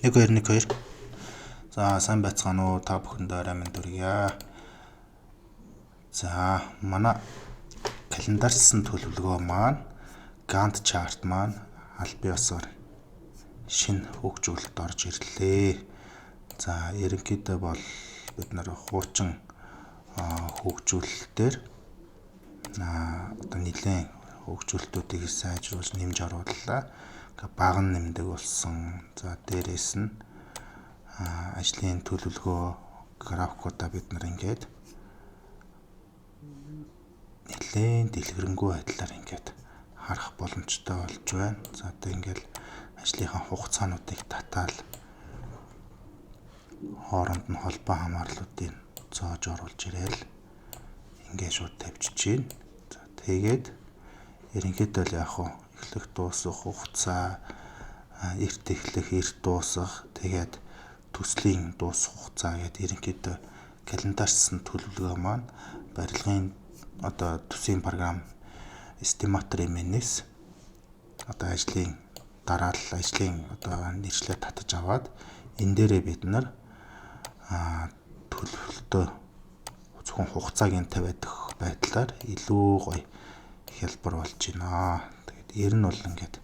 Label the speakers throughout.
Speaker 1: 1 2 1 2. За, сайн байцгаана уу, та бүхэндээ орой мэнд хүргье. За, манай календарчсан төлөвлөгөө маань, Gantt chart маань аль биесээр шинэ хөгжүүлэлт орж ирлээ. За, ерөнхийдөө бол бид нар хуучин хөгжүүлэлтээр одоо нэлээд хөгжүүлэлтүүдийг сайжруулж, нэмж орууллаа. Бага нэмдэг болсон. За, дээрээс нь ажлын төлөвлөгөө графикуудаа бид нар ингээд нэлээд дэлгэрэнгүй байдлаар ингээд харах боломжтой болж байна. За, одоо ингээд ажлынхаа хугацаануудыг татаал хооронд нь холбоо хамаарлуудыг зоож оруулж ирээл ингээд шууд тавьчихж байна. За, тэгээд ерөнхийдөө л яг хуу эхлэх, дуусах хугацаа, эрт эхлэх, эрт дуусах, тэгээд төслийн дуусах хугацаа гэдэг ерөнхийдөө календарчсан төлөвлөгөө маань барилгын одоо төсвийн програм Estimator M&S одоо ажлын дараалал, ажлын одоо нэршлээ татаж аваад энэ дээрээ бид нар төлөвлөлтөө зөвхөн хугацааг нь тавиад өгөх байдлаар илүү гоё хялбар болж байна. Тэгээд ер нь бол ингээд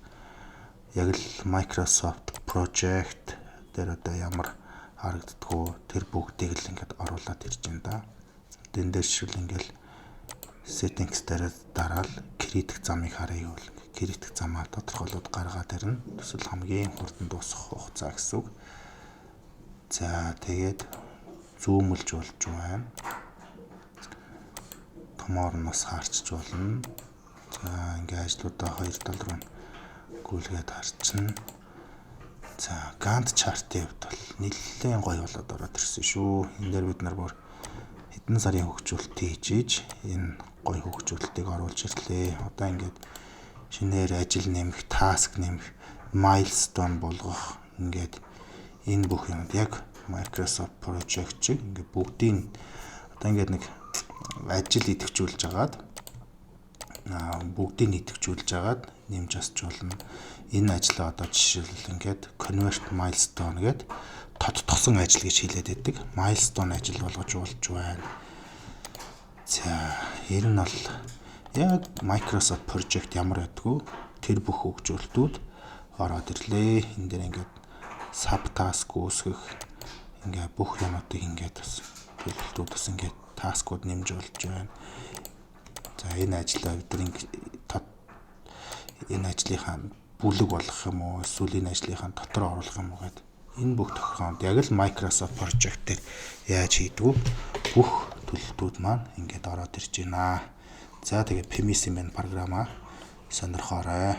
Speaker 1: яг л Microsoft Project дээр одоо ямар харагддгүү, тэр бүгдийг л ингээд оруулаад ирж байна да. Энэ дээр жишээл ингээд settings дээр дараал критик замыг харъя гэвэл критик замаа тодорхойлоод гаргаад ирнэ. Төсөл хамгийн хурдан дуусах хугацаа гэсэн үг. За, тэгээд zoom лж болж байна. Томоор нь бас харчиж болно. За, ингээ ажлуудаа хоёр тал руу гүйлгээд харчихна. За, Gantt chart-ын хувьд бол нэлээд гоё болоод ороод ирсэн шүү. Энэ дээр бид нар бүр хэдэн сарын хөгжүүлэлт хийж иж энэ гоё хөгжүүлэлтийг оруулж ирлээ. Одоо ингээд шинээр ажил нэмэх, task нэмэх, milestone болгох, ингээд энэ бүх юмд яг Microsoft Project шиг ингээд бүгдийн одоо ингээд нэг ажил идэвхжүүлж агаад, бүгдийг идэвхжүүлж агаад нэмж асч болно. Энэ ажлаа одоо жишээлбэл ингээд convert milestone гэдэг тодтогсон ажил гэж хэлээд байдаг. Milestone ажил болгож болж байна. За, ер нь бол яг Microsoft Project ямар байдгүй, тэр бүх хөгжүүлэлтүүд ороод ирлээ. Энэ дээр ингээд sub task үүсгэх, ингээ бүх юмнуудыг ингээд бас төлөвлөлтүүд, бас ингээд task ууд нэмж болж байна. За, энэ ажлаа бид нар энэ ажлынхаа бүлэг болгох юм уу, эсвэл энэ ажлынхаа дотор оруулах юм уу гэдэг энэ бүх тохиолдолд яг л Microsoft Project дээр яаж хийдгүү, бүх төлөлтүүд маань ингээд ороод ирж байна. За, тэгээд PMC маань програмаа сонирхоорой.